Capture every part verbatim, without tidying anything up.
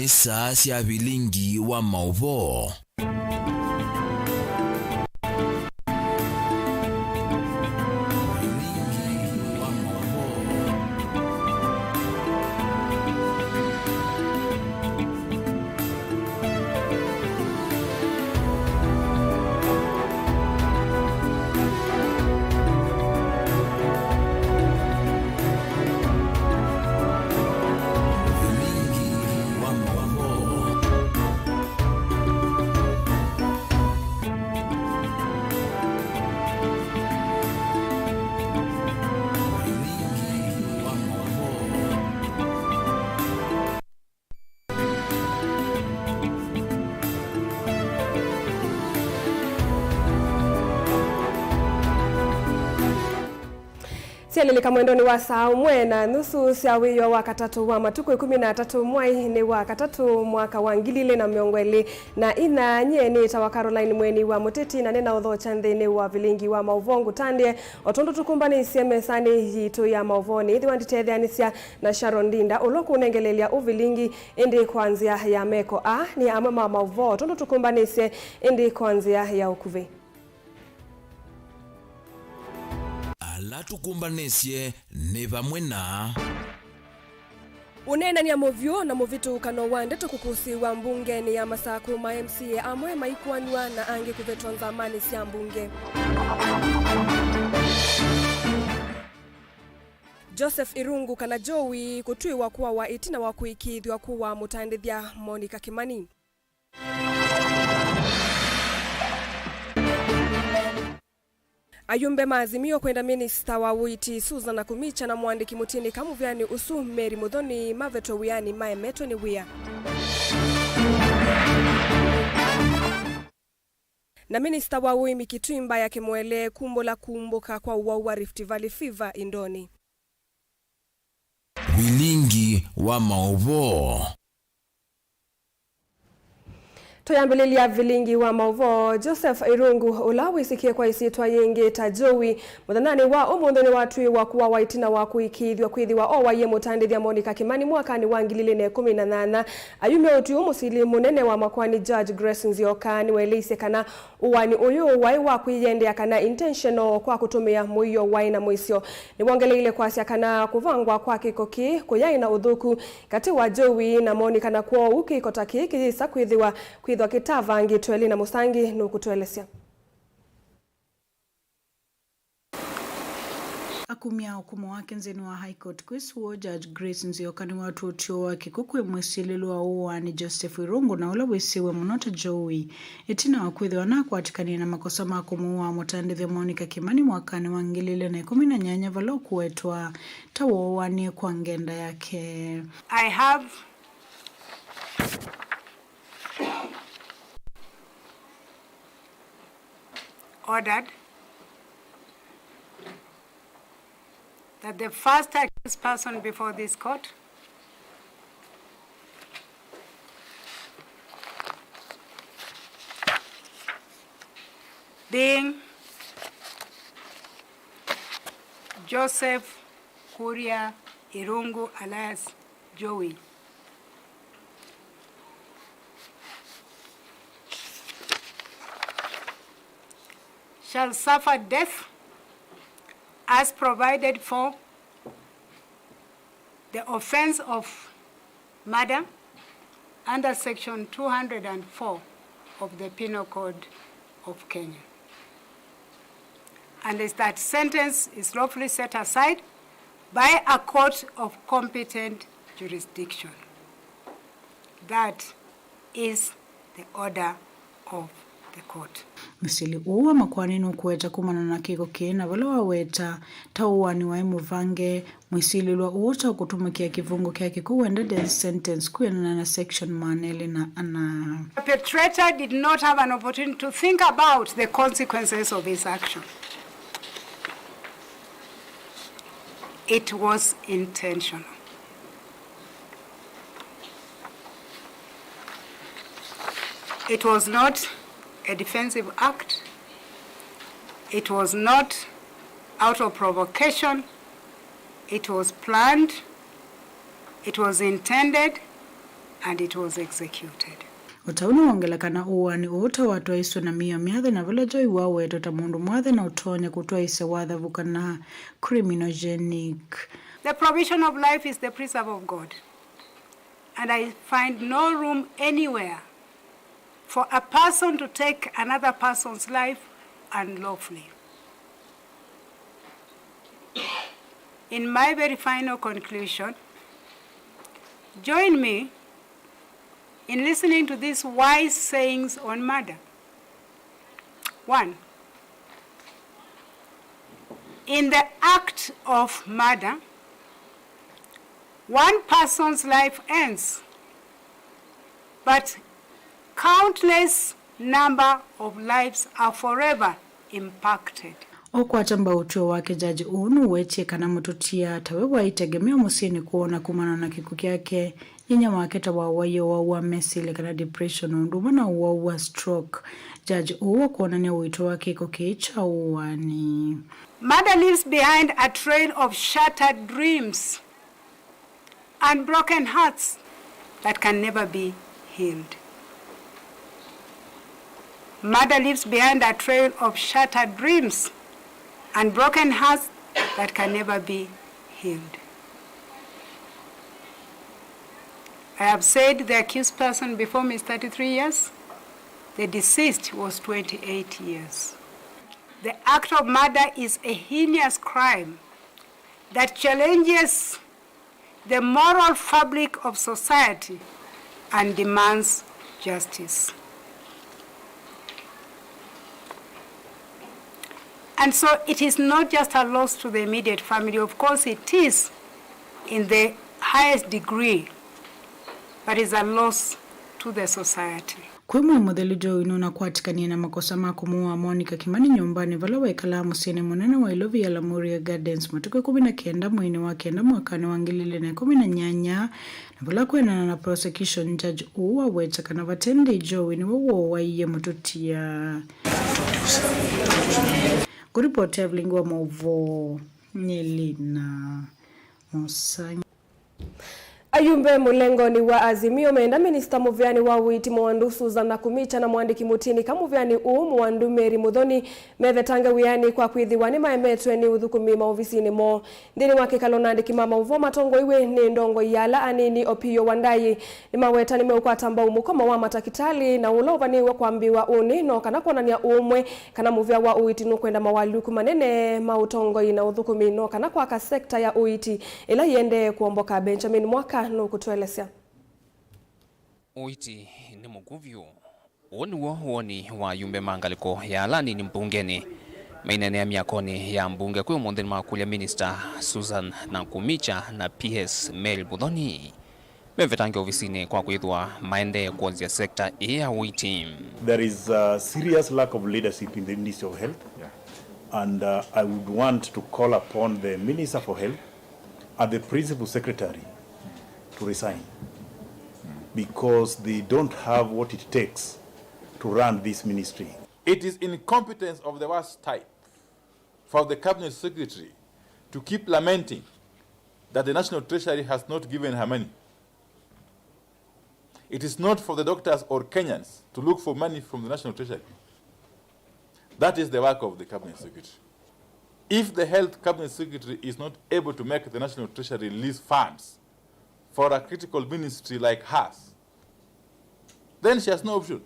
Saa sya vilingi wa maũvoo. Syalilika mwendonĩ wa saa ũmwe na nusu sya wĩoo wa katatũ wa matukũ ĩkũmi na atatũ mwai nĩ wa katatũ mwaka wa ngili ilĩ na mĩongo ĩlĩ na inya. Nyie nĩtawa Caroline Mweni wa Mũteti, na nĩnaũthokya nthĩnĩ wa vilingi wa maũvoo ngũtandĩe o tondũ tũkũmbanĩisye mesanĩ yitũ ya maũvoo. Nĩĩthĩwa nditetheanĩsya na Sharon Ndinda, ũla ũkũnengeleelya ũvilingi, ĩndĩ kwa nzĩa ya meko. Aa nĩ amwe ma maũvoo tondũ tũkũmbanĩisye, ĩndĩ kwa nzĩa ya ũkuvĩ. Ala tũkũmbanĩisye nĩ vamwe na. Ũneenany'a mũvyũ na mũvĩtũkano wa ndeto kũkũsĩĩwa mbungenĩ ya Masakũ, ma M C A amwe maikuanw'a na angĩ kũvetwa nzamanĩ sya mbunge. Joseph Irungu kana Joey kũtw'ĩĩwa kũawa ĩtina wa kũĩkĩĩthw'a kũaa mũtandĩthya Monica Kimani. Ayumbe ma Azimio kwenda minista wa ũiiti Susan Nakhumicha na mũandĩki mũtindĩka mũvĩanĩ ũsu Mary Muthoni mavetwe wĩanĩ maemetwe nĩ wĩa. Na minista wa ũĩmi Kitui Mbaya Kimwele kumbũla kumbũka kwa ũwau wa Rift Valley Fever Indonĩ. Vilingi wa maũvoo. Tũyambĩlĩlya vilingi wa maũvoo, Joseph Irungu, ũla wĩsĩkĩe kwa ĩsyĩtwa yĩngĩ ta Joey, mũthenyanĩ wa ũmũnthĩ nĩwatw'ĩĩwa kũawa ĩtina wa kũĩkĩĩthw'a kwĩthĩwa owaie mũtandĩthya Monica Kimani mwakanĩ wa ngili ilĩ na ĩkũmi na nyanya. Ayumya ũtwi ũũ, mũsili mũnene wa makoani Judge Grace Nzioka nĩwaeleisye kana ũaani ũyũ waĩ wa kwĩyendea kana intentional kwa kũtũmĩa mũio waĩ na mũisyo. Nĩwongeleile kwasya kana kũvangwa kwa kĩko kĩĩ kũyaĩ na ũthũku katĩ wa Joey na Monica, na kwoou kĩko ta kĩĩ kĩyĩsa kwĩthĩwa kwĩthwa kĩtavangĩtwe. Lina Mũsangi nũkũtũelesya. Akumya ũkũmũ wake nthĩnĩ wa High Court kwĩ suo, Judge Grace Nzioka nĩwatw'a ũtw'ĩo wa kĩko kwĩ mwĩsilĩlwa wa ũaani Joseph Irungu, na ũla wĩsĩwe mũno ta Joey, ĩtina wa kwĩthĩwa nakwatĩkanie na makosa ma kũmũaa mũtandĩthya Monica Kimani mwakanĩ wa ngili ilĩ na ĩkũmi na nyanya, vala ũkũwetwa ta wooanie kwa ngenda yake. I have ordered that the first accused person before this court being Joseph Kuria Irungu alias Joey shall suffer death as provided for the offense of murder under section two hundred and four of the Penal Code of Kenya. And is that sentence is lawfully set aside by a court of competent jurisdiction. That is the order of the court. Mũsili ũũ wa makoani nũkũweta kumana na kĩko kĩĩ, na vala waweta ta ũaani waĩ mũvange, mwĩsilĩlwa ũũ ta ũkũtũmĩkĩa kĩvungo kya kĩko wenda death sentence kwĩanana na section maana elĩ na ana. The perpetrator did not have an opportunity to think about the consequences of his action. It was intentional. It was not a defensive act. It was not out of provocation. It was planned. It was intended. And it was executed. Ũtau nĩwongela kana ũaani ũũ ta watwaiswe na mĩao myathe, na vala Joy wawetwe ta mũndũ mwathe na ũtonya kũtwaisya wathavu kana criminogenic. The provision of life is the preserve of God, and I find no room anywhere for a person to take another person's life unlawfully. In my very final conclusion, join me in listening to these wise sayings on murder. One, in the act of murder, one person's life ends, but countless number of lives are forever impacted. Ũkwata mbau ũtw'ĩo wake, jaji ũũ nũwetie kana mũtũtia tawe waĩ ĩtegemeo mũsyĩnĩ kwoo, na kumana na kĩkw'ũ kyake, nyinyia wake ta wawaie ũwau wa mesilya kana depression, o ũndũ ũmwe na ũwau wa stroke. Jaji ũũ akwonany'a ũito wa kĩko kĩĩ kya ũaani. Murder leaves behind a trail of shattered dreams and broken hearts that can never be healed. Murder leaves behind a trail of shattered dreams and broken hearts that can never be healed. I have said the accused person before me is thirty-three years. The deceased was twenty-eight years. The act of murder is a heinous crime that challenges the moral fabric of society and demands justice. And so it is not just a loss to the immediate family. Of course it is in the highest degree, but it's a loss to the society. Kwĩ Mwei Mũthelu, Joy nũnakwatĩkanie na makosa ma kũmũaa Monica Kimani nyũmbanĩ vala wekalaa mũsyĩnĩ mũnene wa Ilovi ya Lamuria Gardens matukũ ĩkũmi na kenda mweinĩ wa kenda mwakanĩ wa ngili ilĩ na ĩkũmi na nyanya, na vala kwĩanana na prosecution, judge ũũ waweta kana vate ndĩ Joy nĩwe wooaie mũtũtia. Kũripoti ya vilingi wa maũvoo nĩ Lina Mũsangi. Ayumbe mũlengonĩ wa Azimio meenda minista mũvĩanĩ wa ũiiti Mũwandu Susan Nakhumicha na mũandĩki mũtinika mũvĩanĩ ũũ Mũwandu Mary Muthoni mevetange wĩanĩ kwa kwĩthĩwa nĩmaemetwe nĩ ũthũkũmi maovisinĩ moo. Nthĩnĩ wa kĩkalo na andĩki ma maũvoo matongoiw'e nĩ ndongoi ya ala anini Opiyo Wandayi, nĩmaweta nĩmeũkwata mbau mũkomo wa matakĩtalĩ na ũla ũvanĩĩwe kwambĩĩwa ũnĩ no kana kwonany'a ũũmwe kana mũvĩa wa ũiiti nũkwenda mawalũku manene ma ũtongoi na ũthũkũmi no kana kwaka sekta ya ũiiti ĩla ĩendee kũomboka. Benjamin Mwaka nũkũtũelesya. Ũiiti nĩ mũkw'ũ vyũ. Ũũ nĩw'o woni wa ayumbe ma ngalĩko ya ala anini mbungenĩ maineenea myakonĩ ya mbunge kwĩ ũmũnthĩ nĩmakũlya Minista Susan Nakhumicha na P S Mary Muthoni mevetange ovisinĩ kwa kwĩthĩwa maendee kwonzya sekta ĩĩ ya ũiiti. There is a serious lack of leadership in the Ministry of Health, and uh, I would want to call upon the Minister for Health and the Principal Secretary to resign because they don't have what it takes to run this ministry. It is incompetence of the worst type for the cabinet secretary to keep lamenting that the National Treasury has not given her money. It is not for the doctors or Kenyans to look for money from the National Treasury. That is the work of the cabinet secretary. If the health cabinet secretary is not able to make the National Treasury release funds for a critical ministry like hers, then she has no option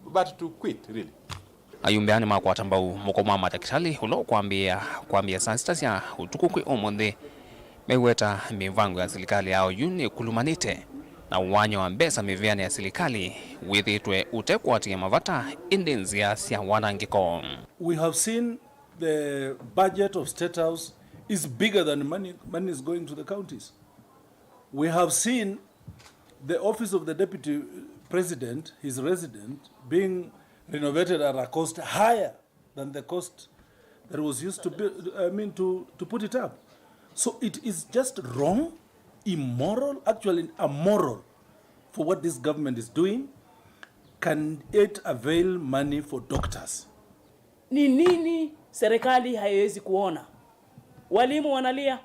but to quit, really. Ayumbe aa nĩmakwata mbau mũkomo wa matakĩtalĩ ũla ũkwambĩĩa kwambĩa saa sita sya ũtukũ kwĩ ũmũnthĩ, meweta mĩvango ya silikalĩ ya oyu nĩkulumanĩte na ũwany'a wa mbesa mĩvĩanĩ ya silikalĩ wĩthĩĩtwe ũtekũatĩĩa mavata, ĩndĩ nzĩa sya wanangĩko. We have seen the budget of State House is bigger than money, money is going to the counties. We have seen the office of the deputy president, his resident, being renovated at a cost higher than the cost that was used to be, I mean, to, to put it up. So it is just wrong, immoral, actually amoral for what this government is doing. Can it avail money for doctors? Ni nini serikali haiwezi kuona? Walimu wanalia.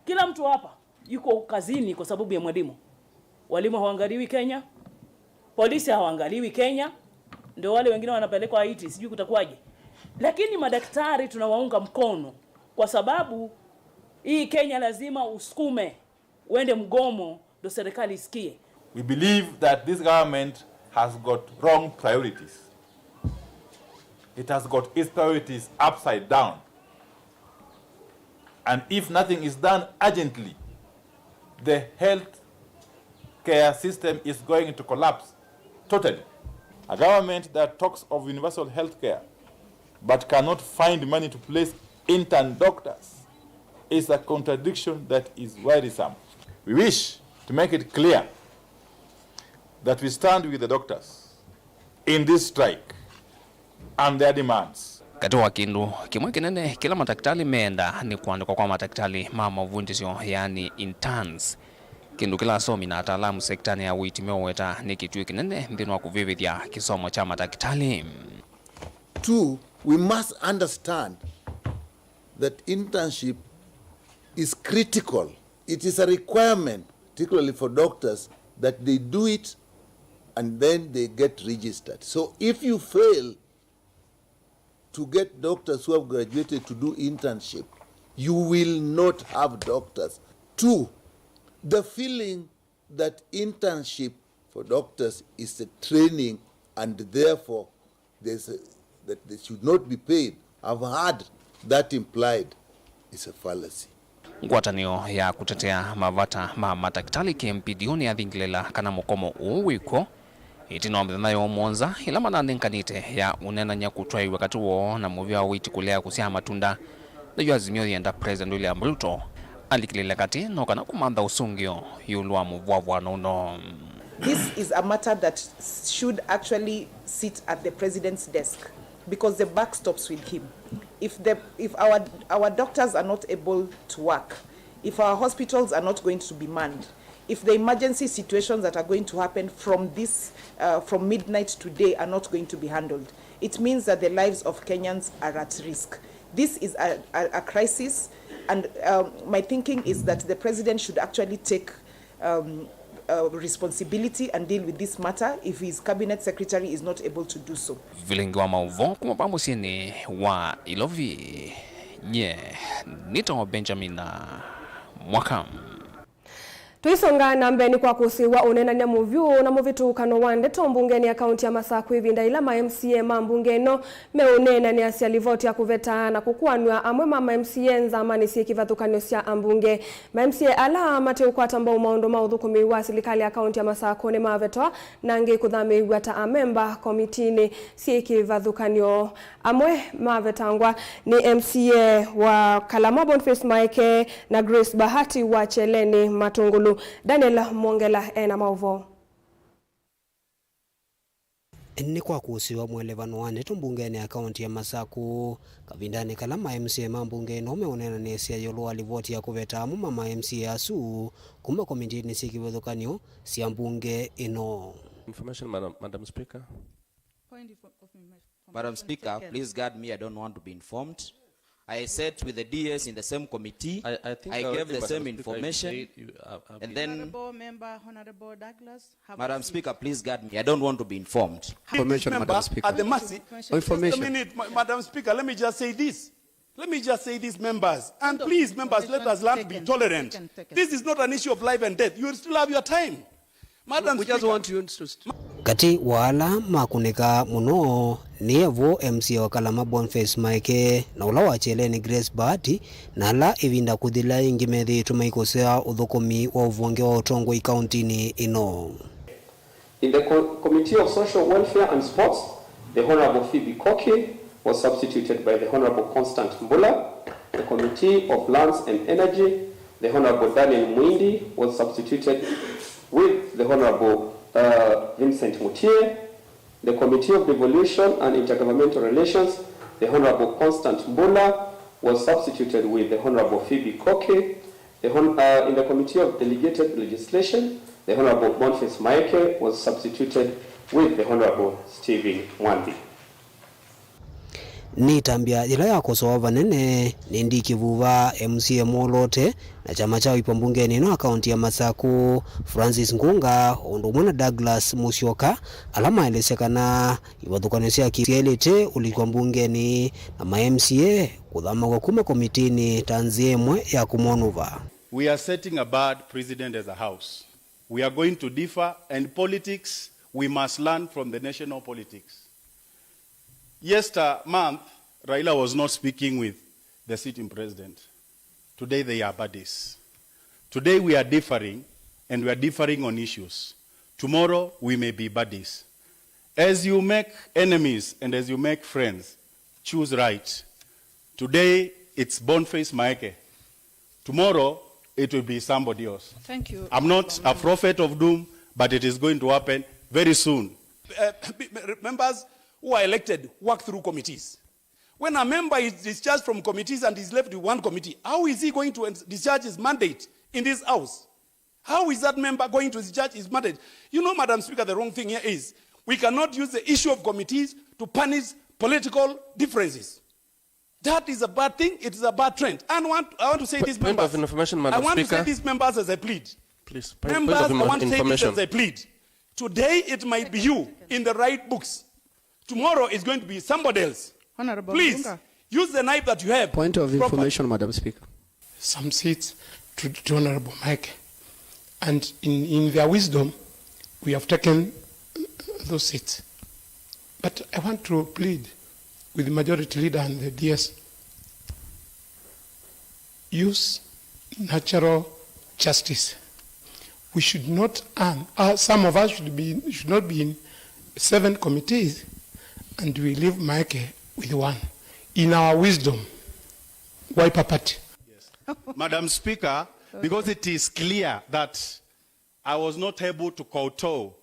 Kila mtu hapa yuko kazini kwa sababu ya mwalimu. Walimu hawaangaliwi Kenya, polisi hawaangaliwi Kenya, ndio wale wengine wanapelekwa Haiti, sijui kutakuwaje. Lakini madaktari tunawaunga mkono kwa sababu hii Kenya lazima usukume, uende mgomo, ndo serikali isikie. We believe that this government has got wrong priorities. It has got its priorities upside down. And if nothing is done urgently, the health care system is going to collapse totally. A government that talks of universal health care but cannot find money to place intern doctors is a contradiction that is worrisome. We wish to make it clear that we stand with the doctors in this strike and their demands. Katĩ wa kĩndũ kĩmwe kĩnene kĩla matakĩtalĩ meenda nĩ kũandĩkwa kwa matakĩtalĩ ma mavundĩsyo, yaani interns, kĩndũ kĩla asomi na ataalamu sektanĩ ya ũiiti meũweta nĩ kĩtuĩ kĩnene nthĩnĩ wa kũvĩvĩthya kĩsomo kya matakĩtalĩ. Two, we must understand that internship is critical. It is a requirement, particularly for doctors, that they do it and then they get registered. So if you fail to get doctors who have graduated to do internship, you will not have doctors. Two, the feeling that internship for doctors is a training and therefore there's a, that they should not be paid. I've heard that implied. Is a fallacy. Ngwatanĩo ya kũtetea mavata ma matakĩtalĩ K M P D O nĩyathingĩlĩla kana mũkomo ũũ wĩkw'o ĩtina wa mĩthenya yoo mũonza ĩla mananenganĩte ya ũneenany'a kũtwaĩw'a katĩ woo na mũvĩa wa ũiiti kũlea kũsyaa matunda. Na yu Azimio yĩenda President William Ruto alikĩlĩle katĩ no kana kũmantha ũsũngĩo ĩũlũ wa mũvwavwano ũno. This is a matter that should actually sit at the president's desk because the buck stops with him. If the, if our, our doctors are not able to work, if our hospitals are not going to be manned, if the emergency situations that are going to happen from this, uh, from midnight today are not going to be handled, it means that the lives of Kenyans are at risk. This is a, a, a crisis, and um, my thinking is that the president should actually take um, uh, responsibility and deal with this matter if his cabinet secretary is not able to do so. Vilingi wa maũvoo kuma va mũsyĩnĩ wa Ilovi, nye nĩtawa Benjamin Mwaka. Tũisonga na mbee, nĩ kwa kũsĩĩwa ũneenany'a mũvyũ na mũvĩtũkano wa ndeto mbungeni ya kaunti ya Masakũ ĩvinda ĩla ma M C A ma mbunge ĩno meũneenanĩasya livoti ya kũveta na kũkũanw'a amwe ma ma M C A nzamanĩ syĩ kĩvathũkany'o sya ambunge. Ma M C A ala mateũkwata mbau maũndũ ma ũthũkũmi wa silikalĩ ya kaunti ya Masakũ nĩmavetwa, na angĩ kũthamĩĩw'a ta amemba komitinĩ syĩ kĩvathũkany'o. Amwe mavetangwa nĩ M C A wa Kalama Boniface Maeke na Grace Bahati wa Kyeleni Matungulu. Daniel Mwongela ena maũvoo. Nĩ kwa kũsĩwa mũelevano wa ndeto mbungenĩ ya kaunti ya Masakũ, kavindanĩ kala ma M C A ma mbunge ĩno meũneenanĩasya ĩũlũ wa livoti ya kũveta amwe ma ma M C A asu kuma komitinĩ syĩ kĩvathũkany'o sya mbunge ĩno. Information, Madam, Madam Speaker. Point of, of information. Madam Speaker, please guard me. I don't want to be informed. I sat with the D S in the same committee. I, I think I gave the same information. And then Honorable Member, Honorable Douglas, have a seat. Madam Speaker, please guard me. I don't want to be informed. Information, Madam Speaker. At the mercy. Information. Just a minute, Ma-, Madam Speaker, let me just say this. Let me just say this, members. And please, members, let us learn to be tolerant. This is not an issue of life and death. You will still have your time. Madam Speaker. Katĩ wa ala makũnĩka mũno nĩ evo M C A wa Kalama Boniface Maeke na ũla wa Kyeleni Grace Bahati, na ala ĩvinda kũthila ĩngĩ methĩĩtwe maikũsea ũthũkũmi wa ũvonge wa ũtongoi kauntinĩ ĩno. In the Co-, Committee of Social Welfare and Sports, the Honorable Phoebe Koki was substituted by the Honorable Constant Mbula. The Committee of Lands and Energy, the Honorable Daniel Mwindi was substituted with the Honorable, uh, Vincent Mutie. The Committee of Devolution and Intergovernmental Relations, the Honorable Constant Mbula was substituted with the Honorable Phoebe Koki. The hon-, uh, in the Committee of Delegated Legislation, the Honorable Boniface Maeke was substituted with the Honorable Stephen Mwandi. Nĩ ĩtambya yĩla yakosoawa vanene nĩ Ndii Kĩvuva, M C A mwoloote, na kyama kya ũipa mbungenĩ ĩno akaũnti ya Masaku, Francis Ngunga, o ũndũ ũmwe na Douglas Musyoka, ala maelesya kana ivathũkany'o sya kĩ syaĩlĩte ũlikwa mbungenĩ na ma M C A kũthamaw'a kuma komitinĩ ta nzĩa ĩmwe ya kũmonũva. We are setting a bad precedent as a house. We are going to differ, and politics, we must learn from the national politics. Yester month, Raila was not speaking with the sitting president. Today they are buddies. Today we are differing, and we are differing on issues. Tomorrow we may be buddies. As you make enemies and as you make friends, choose right. Today it's Boniface Maeke. Tomorrow it will be somebody else. Thank you. I'm not a prophet of doom, but it is going to happen very soon. Uh, members who are elected work through committees. When a member is discharged from committees and is left with one committee, how is he going to ens-, discharge his mandate in this house? How is that member going to discharge his mandate? You know, Madam Speaker, the wrong thing here is we cannot use the issue of committees to punish political differences. That is a bad thing. It is a bad trend. And want, I want to say this, point of members, information, Madam I want to say Speaker. This, members, as I plead. Please, point, point of information. Members, I want to say this as I plead. Today it might be you in the right books. Tomorrow it's going to be somebody else. Honorable Please, Ngunga. Use the knife that you have. Point of properly. Information, Madam Speaker. Some seats to, to Honorable Mike. And in, in their wisdom, we have taken those seats. But I want to plead with the majority leader and the D S. Use natural justice. We should not earn, uh, some of us should be, should not be in seven committees and we leave Maeke with one. In our wisdom, Wiper Party. Madam Speaker, because it is clear that I was not able to kowtow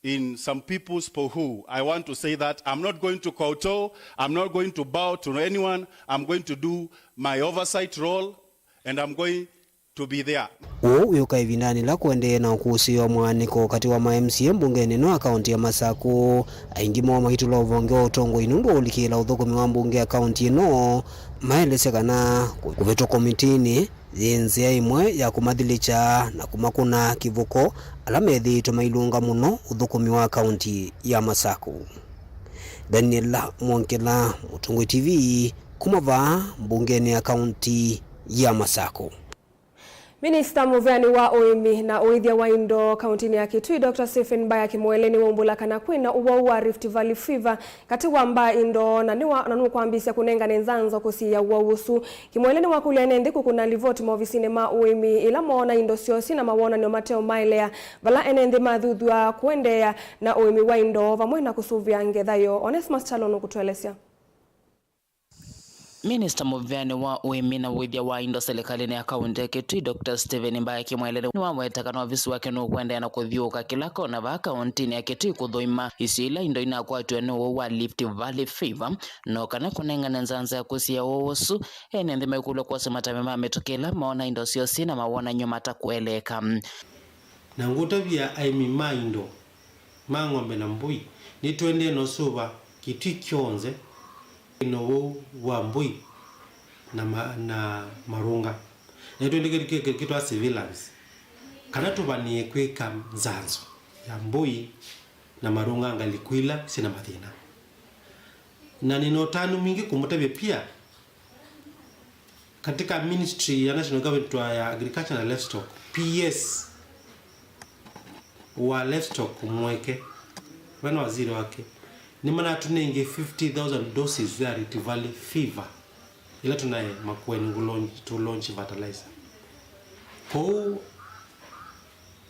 in some people's pohoo. I want to say that I'm not going to kowtow, I'm not going to bow to anyone. I'm going to do my oversight role and I'm going to be there. Ũũ wĩũka ĩvindanĩ ĩla kũendee na ũkũsĩĩo mwaanĩko katĩ wa ma M C A mbungenĩ ĩno akaũnti ya Masaku, aingĩ moo maitũla ũvonge wa ũtongoi nũndũ wa ũlikĩĩla ũthũkũmi wa mbunge akaũnti ĩno, maelesya kana kũvĩtwa komitinĩ yĩ nzĩa ĩmwe ya kũmathilĩkya na kũmakũna kĩvuko ala methĩĩtwe mailũnga mũno ũthũkũmi wa kaũnti ya Masaku. Daniel Mwongela, Mũtongoi T V, kuma vaa mbungenĩ ya kaũnti ya Masaku. Minista mũveani wa ũĩmi na ũĩthya wa indo kaũntinĩ ya Kitui, Doctor Stephen Mbaya Kimwele nĩwaumbũla kana kwĩna ũwau wa Rift Valley Fever katĩ wa mbaa indo na nĩwa-, na nũkwambĩĩsya kũnengane nzanzo kũsiĩĩa ũwau ũsu. Kimwele nĩwakũlya ene nthĩ kũkũna livoti maovisinĩ ma ũĩmi ĩla moona indo syoo syĩ na mawonany'o mateũmaelea, vala ene nthĩ mathuthw'a kũendeea na ũĩmi wa indo vamwe na kũsũvĩa ngetha yoo. Onesmus Kyalo nũkũtũelesya. Minista mũveani wa ũĩmi na ũĩthya wa indo silikalĩnĩ ya kaũnti ya Kitui, Doctor Stephen Mbaya Kimwele, nĩwaweta kana ovisi wake nũkũendeea na kũthyũũka kĩla kona vaa kaũntinĩ ya Kitui kũthũima isio ila indo inakwatiwe nĩ ũwau wa Rift Valley Fever, no kana kũnengane nzanza ya kũsiĩĩa ũwau ũsu, ene nthĩ maikũlw'a kwosa matambya ma mĩtũkĩ ĩla moona indo syoo syĩ na mawonany'o matakũeleeka. Na ngũtavya aĩmi ma indo ma ng'ombe na mbũi, nĩtũendee na ũsũva Kitui kyonthe kwĩna ũwau wa mbũi na ma-, na marũnga. Na nĩtũendee kĩndũ kĩ-, kĩ-, kĩtwa surveillance, kana tũvanĩe kwĩka nzanzo ya mbũi na marũnga ngalĩko ila syĩna mathĩna. Na nĩna ũtanu mwingĩ kũmũtavya pia, katika ministry ya national government ya agriculture na livestock, P S wa livestock mweke, we na waziri wake, nĩmanatũnengie fifty thousand doses ya Rift Valley Fever, ila tũnaĩ Makueni ngũ launch, to launch fertilizer. Kwoou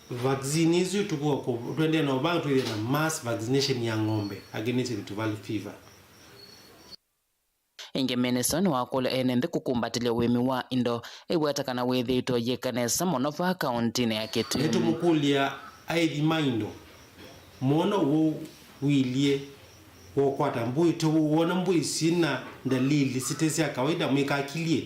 vaccine isu tũkũa kũ-, tũendee na ũvanga twĩthĩe na mass vaccination ya ng'ombe against Rift Valley Fever. Ĩngĩ, minista nĩwakũlya ene nthĩ kũkumbatĩlya ũĩmi wa indo, aiweta kana wĩthĩĩtwe ũyĩka nesa mũno vaa kaũntinĩ ya Kitui. Nĩtũmũkũlya aĩthi ma indo moona ũwau ũilyĩ wa ũkwata mbũi, tũwona mbũi syĩna ndalili site sya kawaida, mwĩkakilye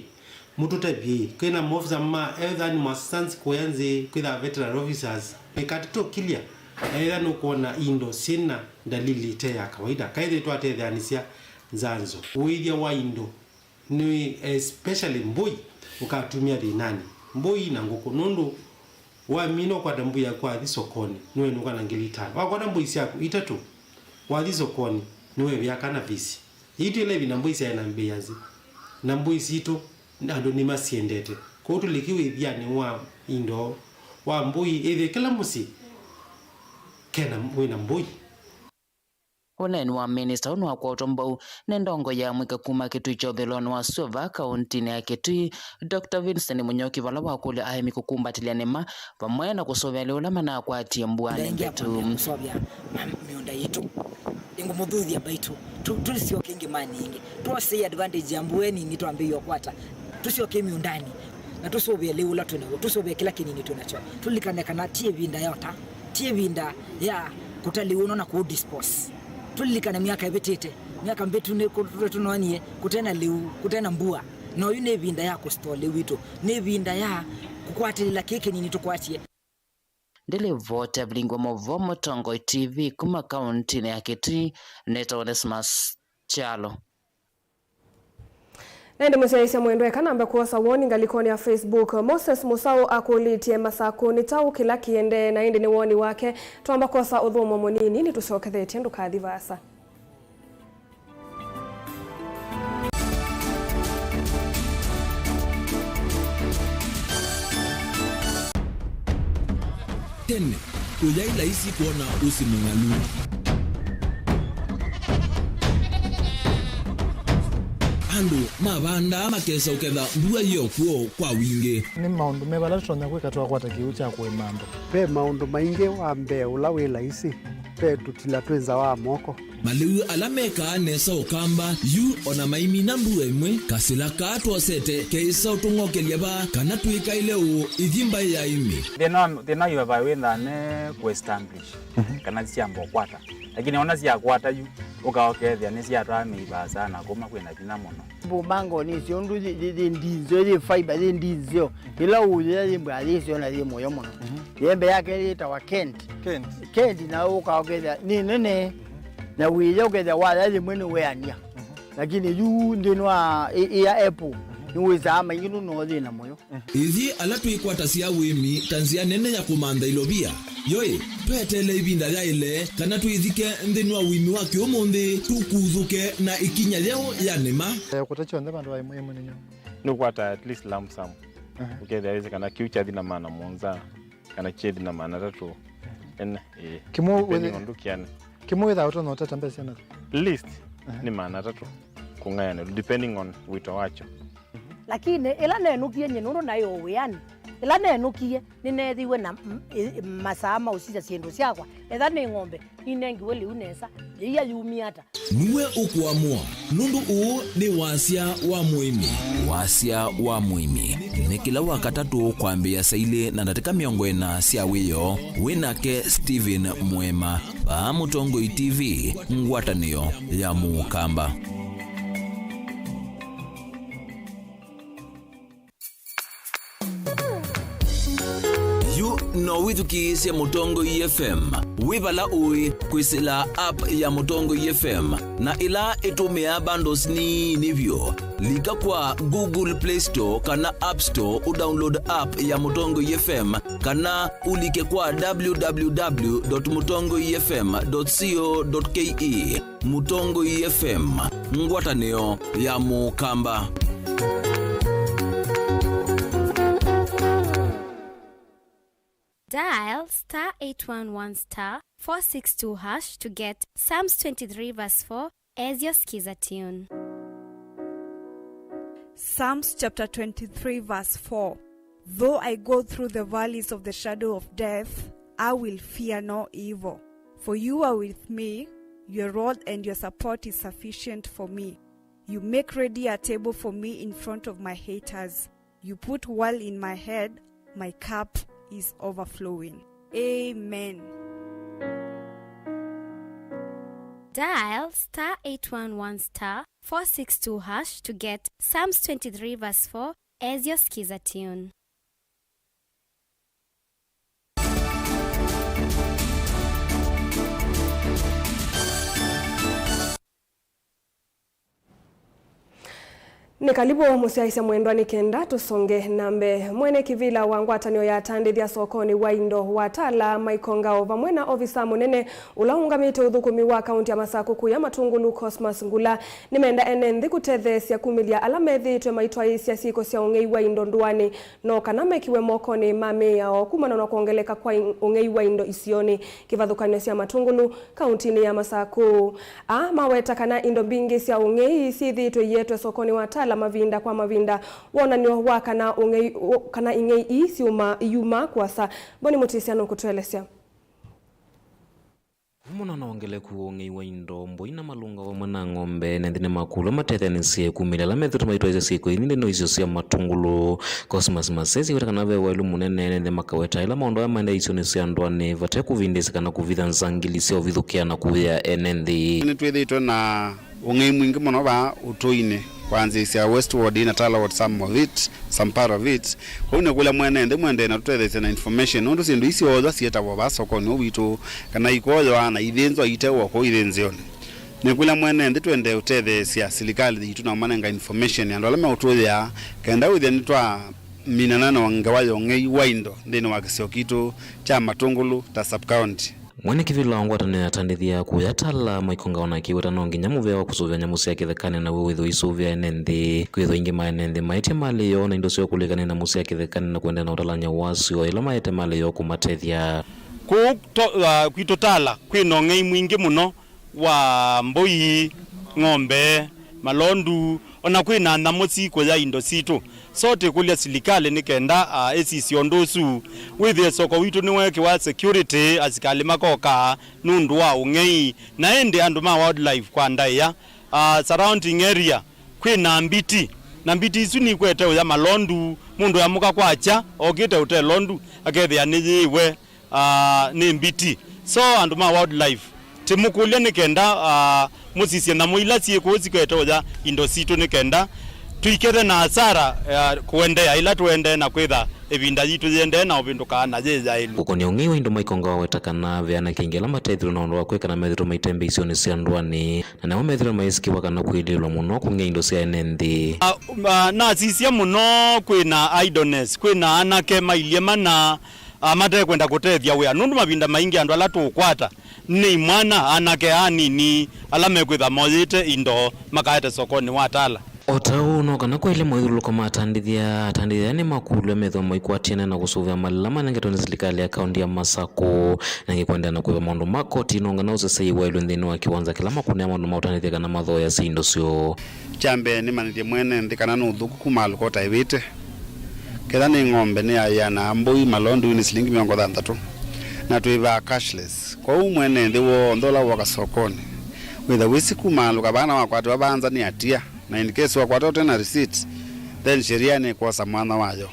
mũtũtavye. Kwĩna maofisa ma health animal assistance kũya nzĩ, kwĩtha veterinary officers, mwĩkatĩtũkilya ethĩwa nũkwona indo syĩna ndalili ite ya kawaida, kaĩthĩ twatetheanĩsya nzanzo. Ũĩthya wa indo nĩ especially mbũi ũkatumia thĩnanĩ. Mbũi na ngũkũ, nũndũ wamina ũkwata mbũi yaku wathi sokonĩ, nĩwenũka na ngili itano. Wakwata mbũi syaku itatũ, wathi sokonĩ, nĩwevĩa kana visi. Itwĩle ĩvinda mbũi syaĩ na mbei ya nzĩ, na mbũi sitũ andũ nĩmasyendete. Kwoou tũliki wĩthyanĩ wa indo wa mbũi, ĩthĩe kĩla mũsyĩ kena, wĩna mbũi. Ũneeni wa minista ũũ nĩwakwatwa mbau nĩ ndongoi ya mũika kuma Kitui kya ũthũĩlonĩ wa sua vaa kaũntĩnĩ ya Kitui, Doctor Vincent Mũnyoki, vala wakũlya aĩmi kũkumbatĩlya nĩma vamwe na kũsũvĩa lĩu ũla manakwatie mbuanĩ mbetu. Kũsũvĩa mĩũnda yitũ. Nĩngũmũthuthya mbaitũ. Tu-, tũsyoke ĩngĩ mani ĩngĩ. Twose advantage ya mbua nini twambĩĩe ũkwata. Tũsyoke mĩũndanĩ. Na tũsũvĩe lĩu ũla twĩ naw'o. Tũsũvĩe kĩla kĩnini twĩ nakyo. Tũlilikane kana ti ĩvinda ya ũta. Ti ĩvinda ya kũta lĩu ũno na kũũ dispose. Tũlilikane myaka ĩvĩtĩte. Myaka mbĩtu nĩ kũ-, tũnoonie kũte na lĩu, kũte na mbua. Na oyu nĩ ĩvinda ya kũstore lĩu witũ. Nĩ ĩvinda ya kũkwatĩlĩla kĩĩ kĩnini tũkwatie. Ndĩlivoti ya vilingi wa maũvoo Mũtongoi T V kuma kaũntĩnĩ ya Kitui, nĩtawa Onesmus Kyalo. Na ĩndĩ mũsyaĩĩsya mwendwa, eka nambe kwosa woni ngalĩkonĩ ya Facebook. Moses Mũsaũ akũlĩtye, Masakũnĩ kyaũ kĩla kĩendee? Na ĩndĩ nĩ woni wake. Twamba kwosa ũthũmũo mũnini, nĩtũsyokethetye, ndũkathi vaasa. Tene, kũyaĩ laisi kwona ũsĩ mũng'alu. Andũ mavandaa makesa ũketha mbua yĩ o kw'o kwa wingĩ. Nĩ maũndũ me vala tũtonya kwĩka twakwata kĩw'ũ kya kũĩma andũ? Ve maũndũ maingĩ. Wa mbee ũla wĩ laisi, ve tũtila twĩ nza wa moko. Malĩu ala mekaa nesa Ũkamba yu o na maimina mbua ĩmwe. Kasĩla kaa twosete keĩsa ũtũng'okelya vaa kana twĩkaĩle ũũ ithi mbaĩ ya ĩmĩ. Thĩna wa, thĩna wa highway wĩthaa ne kũ-establish, mhm, kana syamba ũkwata. Lakini ona syakwata yu, ũka ũkethĩa nĩsyatwaa mĩi vaasa na kũma kwĩna vinya mũno. Mbumangoni icio ũndũ yĩ, yĩ, yĩ ndinzeo, yĩ fiber, yĩ ndinzeo. Ĩla ũyĩa yĩ mbwa yĩseo na yĩ mũyo mũno. Mhm. Yembe yake yĩtawa Kent. Kent. Kent na ũka ũkethĩa nĩ nene, na wĩya ũkethĩa waya yĩmwe nĩ weania. Mhm. Lakini yu nthĩnĩ wa ĩ-, ĩ ya apple, mhm, nĩ wĩsaa maingĩ nũno thĩna mũyo. Ithyĩ ala twĩkwatasya ũĩmi ta nzĩa nene ya kũmantha ilovia, yoĩ, tweteele ĩvinda yaĩle kana twĩthike nthĩnĩ wa ũĩmi wa kĩũmũnthĩ, tũkuthũke na ĩkinya yeũ ya nĩma. Eh, kũta kyonthe vandũ va ĩmwe ĩmwe nĩ nyoo. Nĩũkwata at least lump sum. Aha. Ũkethĩa wĩsĩ kana kĩu kyathi na maana mũonza, kana kyethi na maana atatũ. Ene, ĩĩ. Kĩmwe depending wĩthĩ-, on ndũkĩane. Kĩmwe wĩthaa ũtonya ũtata mbesa na? Least, aha, nĩ maana atatũ kũng'ayanĩlwa, depending on wĩto wakyo. Lakini ĩla nenũkie nyie, nũndũ naĩ o wĩanĩ, ĩla nenũkie, nĩneethĩiwe na m-, ĩ-, masaa ma ũsisya syĩndũ syakwa. Etha nĩ ng'ombe, ninengiwe lĩu nesa, yĩia yumie ata? Nue ũkũamũa, nũndũ ũũ nĩ wasya wa mũĩmi. Wasya wa mũĩmi nĩ kĩla Wakatatũ kwambĩĩa saa ilĩ na ndatĩka mĩongo ĩna sya wĩoo. Wĩ nake Stephen Mwema, vaa Mũtongoi T V, ngwatanĩo ya Mũkamba. Yu no wĩthukĩĩsye Mũtongoi F M wĩ vala ũĩ kwĩsĩla app ya Mũtongoi F M, na ĩla ĩtũmĩaa bundles nini vyũ. Lika kwa Google Play Store kana App Store ũdownload app ya Mũtongoi F M, kana ũlike kwa w w w dot mũtongoi f m dot co dot k e. Mũtongoi F M, ngwatanĩo ya Mũkamba. Dial star eight one one star four six two hash to get Psalms twenty-three verse four as your Skiza tune. Psalms chapter twenty-three verse four. Though I go through the valleys of the shadow of death, I will fear no evil. For you are with me, your rod and your support is sufficient for me. You make ready a table for me in front of my haters. You put oil in my head, my cup is overflowing. Amen. Dial star eight one one star four six two hash to get Psalms twenty-three verse four as your Skiza tune. Nĩ kalivu mũsyaĩĩsya mwendwa nĩ kenda tũsonge na mbee. Mwene kĩvĩla wa ngwatanĩo ya atandĩthya sokonĩ wa indo wa Tala, Michael Ngao, vamwe na ovisa mũnene ũla ũũngamĩte ũthũkũmi wa kaunti ya Masakũ kũya Matungulu, Cosmas Ngula, nĩmenda ene nthĩ kũtetheesya kumĩlya ala methĩĩtwe maitwaĩĩsya syĩko sya ũng'ei wa indo ndũanĩ, no kana mekiwe mokonĩ ma mĩao kumana na kwongeleka kwa in-, ũng'ei wa indo isionĩ kĩvathũkany'o sya Matungulu, kauntinĩ ya Masakũ. Aa maweta kana indo mbingĩ sya ũng'ei syĩthĩĩtwe ietwe sokonĩ wa Tala mavinda kwa mavinda, wonany'o wa kana ũng'ei, kana ing'ei ii syuma, iyuma kũasa. Boni Mũtĩsya nũkũtũelesya. Vamwe na wongeleku wa ũng'ei wa indo, mbũi na malũnga vamwe na ng'ombe, ene nthĩ nĩmakũlw'a matetheanĩsye kumĩlya ala methĩĩtwe maitwaĩĩsya syĩko ithi nthĩnĩ wa isio sya Matungulu. Cosmas Masesi weta kana ve waĩlu mũnene ene nthĩ makaweta ĩla maũndũ aya maendee isionĩ sya ndũanĩ vate kũvindĩĩsya kana kũvitha nzangili sya ũvithũkĩa na kũvĩĩa ene nthĩ. Nĩtwĩthĩĩtwe na ũng'ei mwingĩ mũno vaa ũtũinĩ, kwanzĩĩsya Westward na Tala Ward, some of it, some part of it. Kwoou nĩkũlya mwene nthĩ mwendee na tũtetheesye na information, nũndũ syĩndũ ii syooywa syĩtaw'a vaa sokonĩ ũũ witũ, kana ikoywa na ithĩnzwa itewa kũu ithĩnzĩonĩ. Nĩkũlya mwene nthĩ twendee ũtetheesya silikalĩ yitũ na ũmanenga information andũ ala meũtũĩaa, kenda wĩthĩa nĩtwaminana na ngewa ya ũng'ei wa indo nthĩnĩ wa kĩsio kitũ kya Matungulu ta sub-county. Mwene kĩvĩla wa ngwatanĩo ya atandĩthya kũya Tala, Michael Ngao, nake aweta no nginya mũvea wa kũsũvĩa nyamũ sya kĩthekanĩ naw'o wĩthĩwe ũisũvĩa ene nthĩ, kwĩthĩwa aingĩ ma ene nthĩ maĩtye malĩ yoo na indo syoo kũlĩkanĩa nyamũ sya kĩthekanĩ na kũendeea na ũtalany'o wasyo ĩla maete malĩ yoo kũmatethya. Kũu to-, ah, kwitũ Tala kwĩ na ũng'ei mwingĩ mũno wa mbũi, ng'ombe, malondu, o na kwĩ na nyamũ sikũya indo sitũ. So twĩkũlya silikalĩ nĩ kenda, ah, ĩsisye ũndũ ũsu. Wĩthĩe soko witũ nĩweekĩwa security, asikalĩ makoka nũndũ wa ũng'ei. Na ĩndĩ andũ ma wildlife kwa ndaĩa, ah, surrounding area, kwĩ na mbiti. Na mbiti isu nikwete ũya malondu, mũndũ yamũka kwakya, okĩte ũte londu, akethĩa nĩyĩĩwe, ah, nĩ mbiti. So andũ ma wildlife, tĩmũkũlya nĩ kenda, ah, mũsisye nyamũ ila syĩ kũu sikwete ũya indo sitũ nĩ kenda tũikethe na asara, ah, kũendeea ĩla tũendee na kwĩtha ĩvinda yitũ yĩendee na ũvĩndũkaa na yĩ yaĩlu. Kũkonĩa ũng'ei wa indo, Michael Ngao aweta kana ve anake aingĩ ala matethĩtwe na ũndũ wa kwĩka na methĩĩtwe maitembea isionĩ sya ndũanĩ, na nĩmo methĩĩtwe maisikiwa kana kwĩlĩĩlwa mũno kũng'ea indo sya ene nthĩ. Ah, um, ah, nasisya mũno kwĩ na idleness, kwĩ na anake mailyĩ mana, ah, matekwenda kũtethya wĩa, nũndũ mavinda maingĩ andũ ala tũũkwata nĩ imwana, anake anini ala mekwĩtha moyĩte indo makaete sokonĩ wa Tala. O ta ũu, no kana kwaĩle mawĩthyũlũlũko ma atandĩthya, atandĩthya nĩmakũlw'a methĩwe maikwatĩanĩa na kũsũvĩa malĩla manengetwe nĩ silikalĩ ya kaunti ya Masakũ, na ĩngĩ kũendeea na kũĩva maũndũ ma koti no kana ũsesei waĩlwe nthĩnĩ wa kĩwanza kĩla makũnĩa maũndũ ma ũtandĩthya kana mathooeasya indo syoo. Kya mbee, nĩmanyĩthye mwene nthĩ kana nĩ ũthũku kumaalũka ũtaĩvĩte. Ketha nĩ ng'ombe, nĩyaĩanaa mbũi malondu nĩ silingi mĩongo thanthatũ, na twĩvaa cashless. Kwoou mwene nthĩ w'onthe ũla wooka sokonĩ, wĩtha wĩsĩ kumaalũka vaa na wakwatĩwa vaa nza nĩ atia, na in case wakwatwa ũte na receipt, then sheria nĩkwosa mwanya wayo.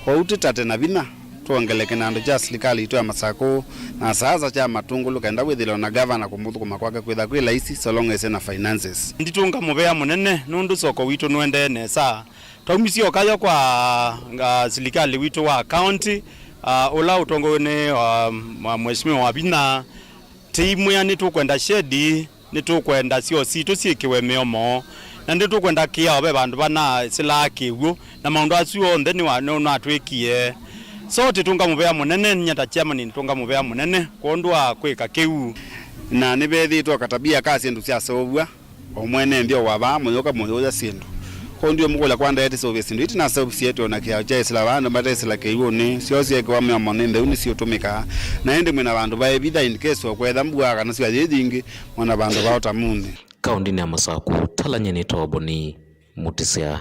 Kwoou tĩtate na vinya twongele kĩnandũ kya silikalĩ yitũ ya Masakũ na saasa kya Matungulu kenda wĩthĩlwa na gavana kũmũthũkũma kwake kwĩtha kwĩ laisi so long as ena finances. Nditũnga mũvea mũnene nũndũ soko witũ nũendee nesa. Twaumisye ũkayo kwa, ah, silikalĩ witũ wa county, ah, ũla ũtongoew'e nĩ, ah, mwa-, Mheshimiwa Wavinya, tĩimwĩa nĩtũkwenda shedi, nĩtũkwenda syoo sitũ syĩkĩwe mĩomo, na nĩtũkwenda kĩao ve vandũ vana sĩlaa kĩw'ũ, na maũndũ asu onthe nĩwa-, nĩnatwĩkie. So tĩtũnga mũvea mũnene, nyie ta chairman nĩtũnga mũvea mũnene kwondũ wa kwĩka kĩu. Na nĩvethĩĩtwe katabia ka syĩndũ syaseũvw'a. O mwene nthĩ o wa vaa mũyũka mũyũya syĩndũ. Kwoou ndiũmũkũlya kwa ndaetĩseũvya syĩndũ ii tinaseũvisye tũona kĩao kya ĩsĩla vaa andũ matesĩla kĩw'ũnĩ, syoo syeekĩwa mĩomo nĩ ntheu nĩsyũtũmĩkaa. Na ĩndĩ mwĩ na vandũ vaĩ vitha in case o kwetha mbua kana syũa yĩ yingĩ, mwĩ na vandũ vaa ũtamunĩ. Kaũndĩnĩ ya Masakũ, Tala, nyie nĩtawa Boni Mũtĩsya.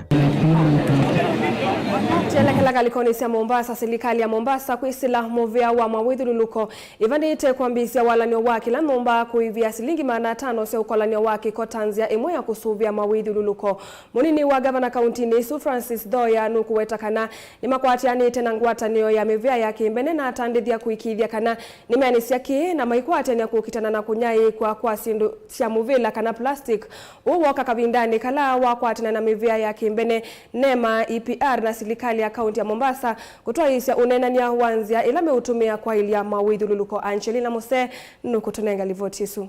Kyelekela ngalĩkonĩ sya Mombasa, silikalĩ ya Mombasa kwĩsĩla mũvea wa mawĩthyũlũlũko ĩvanĩĩte kwambĩĩsya walan'yo wa kĩla nyũmba kũĩvĩa silingi maana atano sya ũkolan'yo wa kĩko ta nzĩa ĩmwe ya kũsũvĩa mawĩthyũlũlũko. Mũnini wa ngavana kaũntĩnĩ ĩsu, Francis Thoya, nũkũweta kana nĩmakwatĩanĩte na ngwatanĩo ya mĩvea ya kĩmbene na atandĩthya kũĩkĩĩthya kana nĩmeanĩsya kĩĩ na maikwatany'a kũkitana na kũnyaĩĩkwa kwa syĩndũ sya mũvĩla kana plastic. Ũu wooka kavindanĩ kala wakwatana na mĩvea ya kĩmbene, NEMA, E P R na silikalĩ ya kaũntĩ ya Mombasa kũtwaĩĩsya ũneenany'a wa nzĩa ĩla meũtũmĩa kwaĩlya mawĩthyũlũlũko. Angelina Mose nũkũtũnenga livoti ĩsu.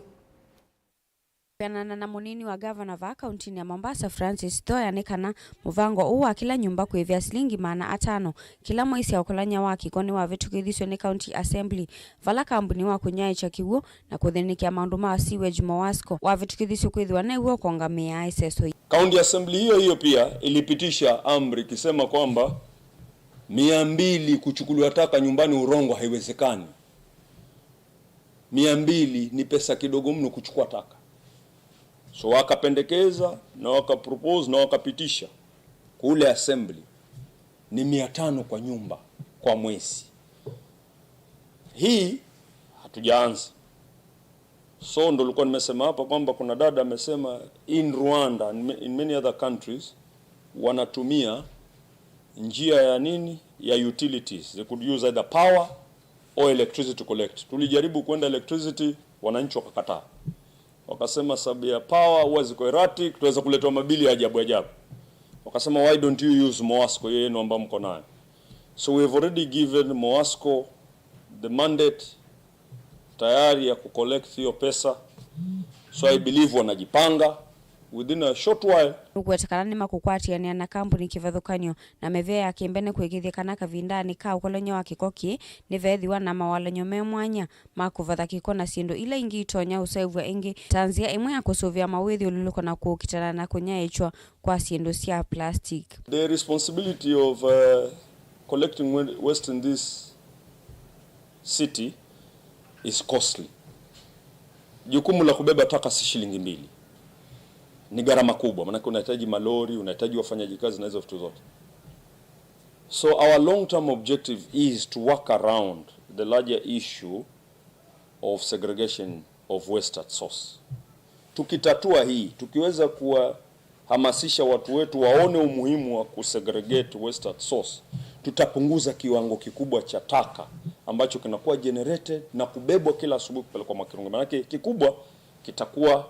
Kwĩanana na mũnini wa gavana vaa kauntinĩ ya Mombasa, Francis Thoya, nĩ kana mũvango ũũ wa kĩla nyũmba kũĩvĩa silingi maana atano kĩla mwei sya ũkolany'a wa kĩko nĩwavĩtũkĩthisye nĩ County Assembly, vala kambuni wa kũnyaĩĩkya kĩw'ũ na kũthĩnĩkĩa maũndũ ma sewage Mowasco wavĩtũkĩthisye kwĩthĩwa new'o ũkongamĩaa ĩseso yĩĩ. County Assembly hiyo hiyo pia ilipitisha amri ikisema kwamba mia mbili kuchukuliwa taka nyumbani Urongo haiwezekani. Mia mbili ni pesa kidogo mno kuchukua taka. So wakapendekeza na wakapropose na wakapitisha kule assembly ni mia tano kwa nyumba kwa mwezi. Hii hatujaanza. So ndo nilikuwa nimesema hapa kwamba kuna dada amesema in Rwanda and ma-, in many other countries wanatumia njia ya nini? Ya utilities. They could use either power or electricity to collect. Tulijaribu kwenda electricity, wananchi wakakataa. Wakasema sababu ya power huwa ziko erratic, tutaweza kuletewa mabili ya ajabu ajabu. Wakasema, "Why don't you use Mowasco, hiyo yenu ambayo mko nayo?" So we have already given Mowasco the mandate tayari ya kucollect hiyo pesa. So I believe wanajipanga within a short while. Nũkũweta kana nĩmakũkwatĩanĩa na kambuni kĩvathũkany'o na mĩvĩa ya kĩmbene kũĩkĩĩthya kana kavindanĩ ka ũkolany'a wa kĩko kĩĩ nĩveethĩwa na mawalany'o me mwanya ma kũvatha kĩko na syĩndũ ila ingĩ itonya ũseũvw'a ĩngĩ ta nzĩa ĩmwe ya kũsũvĩa mawĩthyũlũlũko na kũkitana na kũnyaĩĩkya kwa syĩndũ sya plastic. The responsibility of, uh, collecting wa-, waste in this city is costly. Jukumu la kubeba taka si shilingi mbili. Ni gharama kubwa, maanake unahitaji malori, unahitaji wafanyajikazi na hizo vitu zote. So our long-term objective is to work around the larger issue of segregation of waste at source. Tukitatua hii, tukiweza kuwahamasisha watu wetu waone umuhimu wa kusegregate waste at source, tutapunguza kiwango kikubwa cha taka ambacho kinakuwa generated na kubebwa kila asubuhi kupelekwa Makirunge. Maanake kikubwa kitakuwa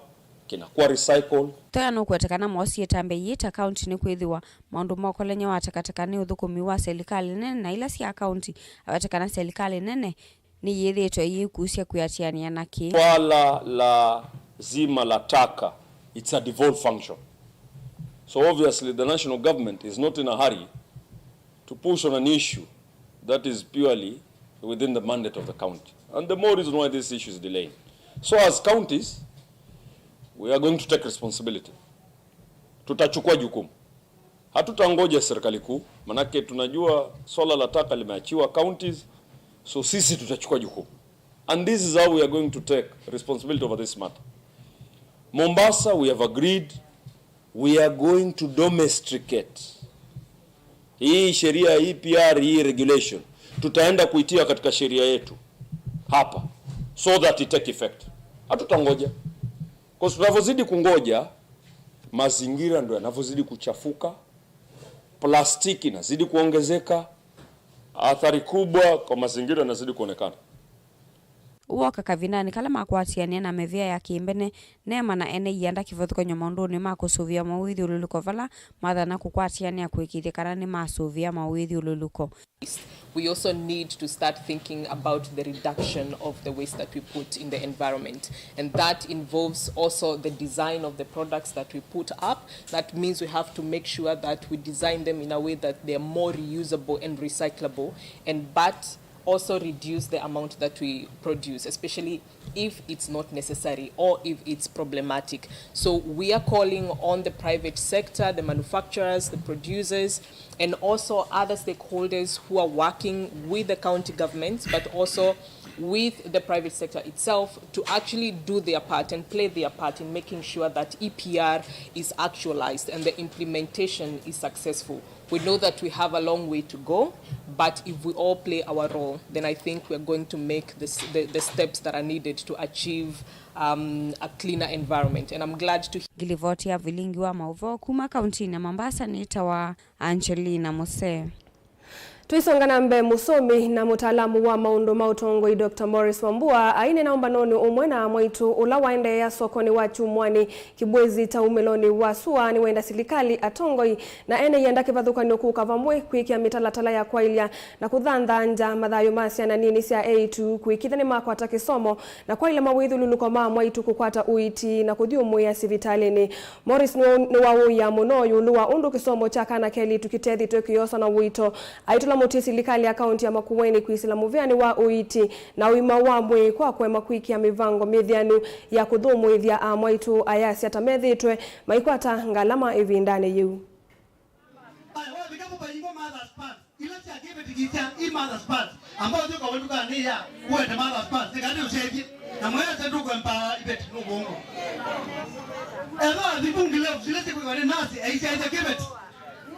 kinakuwa recycled. Toya nũkwete kana moosie ĩtambya yĩĩ ta kaunti nĩkwĩthĩwa maũndũ ma ũkolany'a wa takataka nĩ ũthũkũmi wa selikalĩ nene na ila sya kaunti, awete kana selikalĩ nene nĩyĩthĩĩtwe ĩyĩkusya kwĩatĩanĩa na kĩĩ. Swala la zima la taka, it's a devolved function. So obviously the national government is not in a hurry to push on an issue that is purely within the mandate of the county. And the more reason why this issue is delaying. So as counties, we are going to take responsibility. Tutachukua jukumu. Hatutangoja serikali kuu, manake tunajua swala la taka limeachiwa counties, so sisi tutachukua jukumu. And this is how we are going to take responsibility over this matter. Mombasa, we have agreed, we are going to domesticate hii sheria, hii P R, hii regulation. Tutaenda kuitia katika sheria yetu hapa, so that it take effect. Hatutangoja. Kwa sababu tunavyozidi kungoja, mazingira ndo yanavyozidi kuchafuka, plastiki inazidi kuongezeka, athari kubwa kwa mazingira inazidi kuonekana. Ũu woka kavindanĩ kala makwatĩanĩa na mĩvĩa ya kĩmbene, NEMA na ene ianda kĩvathũkany'o maũndũnĩ ma kũsũvĩa mawĩthyũlũlũko vala mathana kũkwatĩanĩa kũĩkĩĩthya kana nĩmasũvĩa mawĩthyũlũlũko. We also need to start thinking about the reduction of the waste that we put in the environment. And that involves also the design of the products that we put up. That means we have to make sure that we design them in a way that they are more reusable and recyclable, and but also reduce the amount that we produce, especially if it's not necessary or if it's problematic. So we are calling on the private sector, the manufacturers, the producers, and also other stakeholders who are working with the county governments, but also with the private sector itself, to actually do their part and play their part in making sure that E P R is actualized and the implementation is successful. We know that we have a long way to go, but if we all play our role, then I think we're going to make this, the, the steps that are needed to achieve, um, a cleaner environment. And I'm glad to Ngilivoti ya vilingi wa maũvoo kuma kauntinĩ ya Mombasa nĩtawa Angelina Musee. Tũisonga na mbee, mũsomi na mũtaalamu wa maũndũ ma ũtongoi, Doctor Morris Wambua, aineena ũmbanonĩ ũmwe na mwaitũ ũla waendeea sokonĩ wa Kyumwani Kibwezi taumĩlonĩ wa sua, nĩwenda silikalĩ, atongoi, na ene ianda kĩvathũkany'o kũka vamwe kwĩkĩa mĩtalatala ya kwaĩlya na kũthanthanza mathayũ ma syana nini sya eĩtu, kũĩkĩĩthya nĩmakwata kĩsomo, na kwaĩlya mawĩthyũlũlũko ma mwaitũ kũkwata ũiiti na kũthyũmũĩa sivitalĩnĩ. Morris nĩwa-, nĩwaũĩa mũno ĩũlũ wa ũndũ kĩsomo kya kana kelĩtu kĩtethĩtwe kĩyosa na ũito, aitũla mũtĩ silikalĩ ya kaunti ya Makueni kwĩsĩla mũvĩanĩ wa ũiiti na ũima wa mwĩĩ kwa kũema kwĩkĩa mĩvango mĩthĩanu ya kũthũmũĩthya amwaitũ ayasya ta methĩĩtwe maikwata ngalama ĩvindanĩ yĩu. Aya, wavika vau vaingwa Mother's Pads, ila sya kĩveti kĩsya i Mother's Pads, ambao ũthyũka wĩ ndukanĩ ya ũete Mother's Pads, nĩ kana ũsyaĩthye, na mwĩasya ndũkwemba iveti nũvũngũ. Ethĩwa athivu gloves ila sikwĩkwa nĩ nasi, aisyaĩthya kĩveti.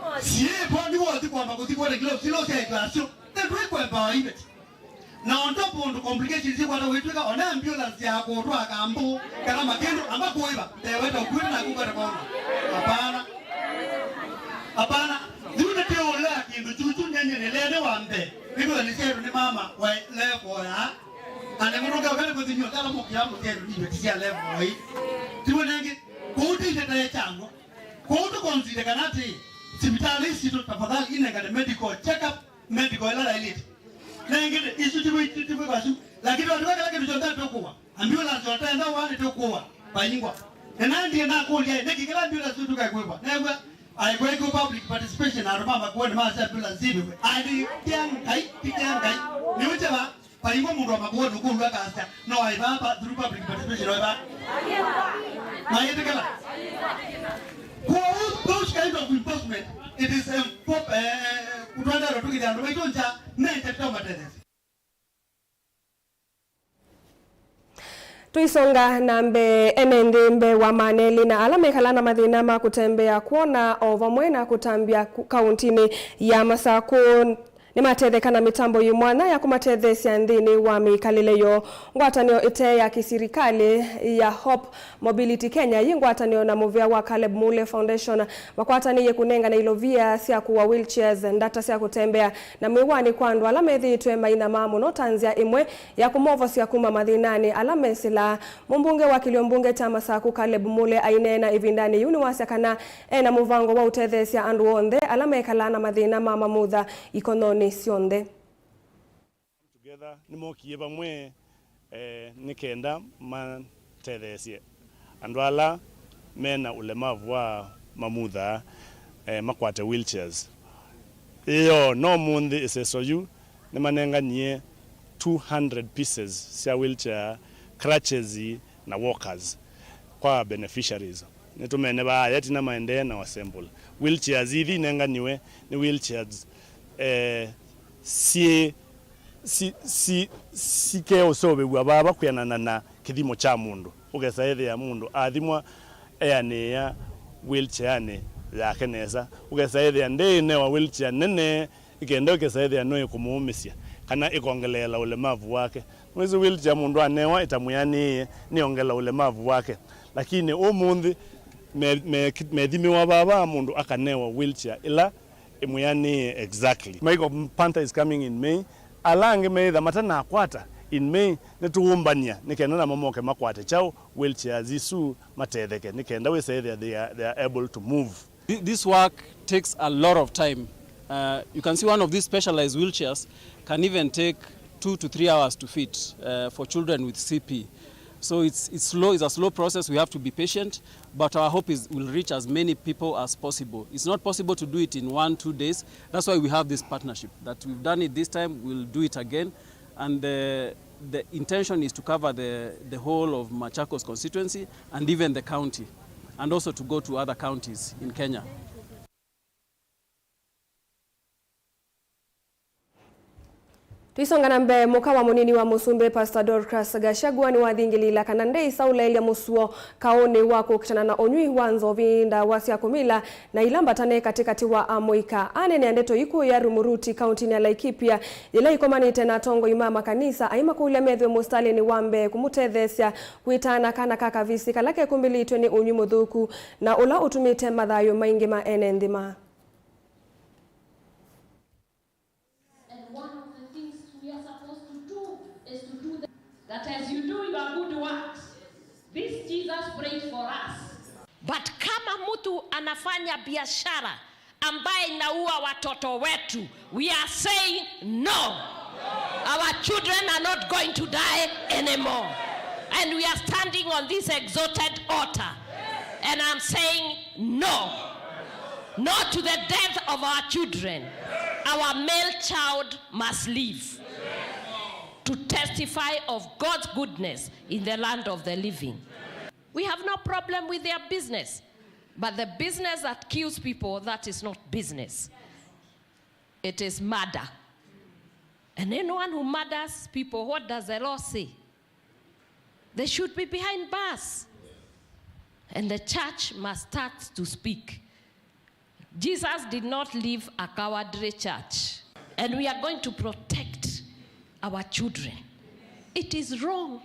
Siĩvo nĩwe ũthi kwamba kũthi kuona gloves ila ũsyaĩtwe asyo, nĩtwĩkwemba iveti. Na on top ũndũ complications ikwata wĩtwĩka ona ambulance ya kũtwaa kambũ kana makĩndũ amba kũĩva, ndeweta ũkuĩte na kũkwata kona. Hapana. Hapana. Yu nĩtĩũlea kĩndũ kyuchu nyenye nĩlene wa mbee. Nĩkwĩtha nĩsyaĩtwe nĩ mama wa level ya. Ane mũndũ ũngĩ ũkale kwĩthĩnywa kala mũkĩa mũsyaĩtwe nĩ iveti sya level ĩĩ. Tiwe nengĩ. Kũu tĩitetae kyangwa. Kũu tũkonzile kana atĩ sivitalĩ isu sitũ tafadhali inengane medical check-up, medical ĩla yaĩlĩte. Nengĩ isu tivo, tivo vasu. Lakini watuka kĩla kĩndũ kyonthe tũkũwa. Ambulance yotenda wa nĩtũkũwa. Vaingwa. Na nandie nakũlya, nĩkĩ kĩla ambulance tũkakwĩwa? New'a, aikwekũ public participation, andũ ma Makueni masya ambulance ĩvĩwe. Andi, tia Ngai, tia Ngai. Nĩũkye va? Vaingwa mũndũ wa Makueni ũkũlw'a akasya, no aĩ vaa pa, through public participation, no aĩ vaa. Mayĩtĩkĩla. Kwoou, those kind of enforcement, it is a pop-, eh, kũtwendeela tũkĩthya andũ maitũ ngya, mete tũmatetheesye. Tũisonga na mbee, ene nthĩ mbee wa maana elĩ na ala mekalaa na mathĩna ma kũtembea kwona o vamwe na kũtambya ku-, kauntinĩ ya Masakũ nĩmatetheka na mĩtambo yĩ mwanya ya kũmatetheesya nthĩnĩ wa mĩkalĩle yoo. Ngwatanĩo ĩte ya kĩsilikalĩ ya Hope Mobility Kenya yĩ ngwatanĩo na mũvĩa wa Caleb Mule Foundation makwatanĩie kũnengane ilovia sya kũua wheelchairs, ndata sya kũtembea, na mwĩwanĩ kwa andũ ala methĩĩtwe mainyamaa mũno ta nzĩa ĩmwe ya kũmovosya kuma mathĩnanĩ ala mesĩlaa. Mũmbunge wa kĩlio mbunge kya Masakũ Caleb Mule aineena ĩvindanĩ yĩu nĩwasya kana ena mũvango wa ũtetheesya andũ onthe ala mekalaa na mathĩna ma mamutha ikonyonĩ syonthe. Together, nĩmokie vamwe, eh, nĩ kenda matetheesye andũ ala mena ũlemavu wa mamutha, eh, makwate wheelchairs. Ĩyoo, no mũnthĩ ĩseso yu nĩmanenganie two hundred pieces sya wheelchair, crutches na walkers kwa beneficiaries. Nĩtũmene vaa aya tina maendee na assemble. Wheelchairs ithi inenganiwe nĩ wheelchairs, eh, syĩ si, si, sikeũseũvĩw'a vava kwĩanana na kĩthimo kya mũndũ. Ũkesa ĩthĩa mũndũ athimwa eanĩĩa wheelchair-nĩ yake nesa. Ũkesa ĩthĩa ndĩĩnewa wheelchair nene, ĩkenda ũkesa ĩthĩa no ĩkũmũũmĩsya kana ĩkongeleela ũlemavu wake. Mwĩsĩ wheelchair mũndũ anewa ĩtamwĩanĩĩe nĩyongela ũlemavu wake. Lakini ũmũnthĩ me, me, methimĩwa vava mũndũ akanewa wheelchair ĩla ĩmwĩanĩĩe exactly. Michael Panther is coming in May. Ala angĩ meĩtha matanakwata in May, nĩtũũmbany'a nĩ kenda namo moke makwate kyaũ wheelchairs isu matetheke nĩ kenda wĩsa ĩthĩa they are, they are able to move. Thi-, this work takes a lot of time. Uh, you can see one of these specialized wheelchairs can even take two to three hours to fit, uh, for children with C P. So it's, it's slow, it's a slow process. We have to be patient, but our hope is we'll reach as many people as possible. It's not possible to do it in one, two days. That's why we have this partnership, that we've done it this time, we'll do it again. And the, the intention is to cover the, the whole of Machakos constituency and even the county, and also to go to other counties in Kenya. Tũisonga na mbee, mũka wa mũnini wa mũsumbĩ, Pastor Dorcas Gachagua, nĩwathingĩlĩĩla kana ndeĩsa ũlaĩlya mũsuo kaũnĩ wa kũkitana na ũnywi wa nzovi, ndawa sya kũmila, na ila mbatane katĩkatĩ wa amũika. Aneenea ndeto ii kũũ Yari Muruti, kauntinĩ ya Laikipia, yĩla ikomanĩte na atongoi ma makanisa, aimakũlya methĩwe mũsitalĩnĩ wa mbee kũmũtetheesya kwĩtaana kana ka kavisi kala kekumbĩlĩtwe nĩ ũnywi mũthũku na ũla ũtumĩte mathayũ maingĩ ma ene nthĩ ma. anafanya biashara ambaye inaua watoto wetu. We are saying no. Our children are not going to die anymore. And we are standing on this exalted altar. And I'm saying no. No to the death of our children. Our male child must live to testify of God's goodness in the land of the living. We have no problem with their business, but the business that kills people, that is not business. It is murder. And anyone who murders people, what does the law say? They should be behind bars. And the church must start to speak. Jesus did not leave a cowardly church. And we are going to protect our children. It is wrong.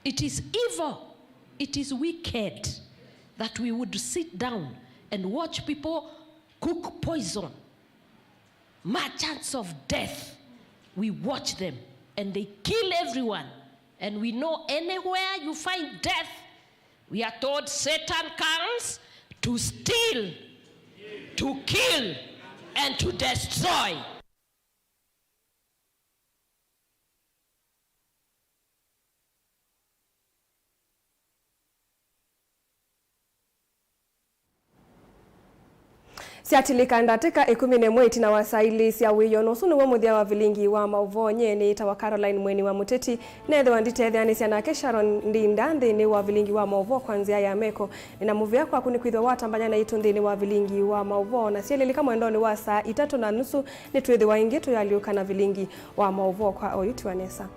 It is evil. It is wicked that we would sit down and watch people cook poison. Merchants of death, we watch them and they kill everyone. And we know anywhere you find death, we are told Satan comes to steal, to kill, and to destroy. Syatilĩka ndatĩka ĩkũmi na ĩmwe ĩtina wa saa ilĩ sya wĩoo, na ũsu nĩw'o mũthya wa vilingi wa maũvoo. Nyie nĩĩtawa Caroline Mweni wa Mũteti. Neethĩwa nditetheanĩsya nake Sharon Ndinda nthĩnĩ wa vilingi wa maũvoo kwa nzĩa ya meko. Nĩ na mũvea kwaku nĩkwĩthĩwa watambany'a naitũ nthĩnĩ wa vilingi wa maũvoo, na syelĩlĩka mwendonĩ wa saa itatũ na nusu nĩtwĩthĩwa ĩngĩ tũyalyũka na vilingi wa maũvoo kwa oyu. Tiwa nesa.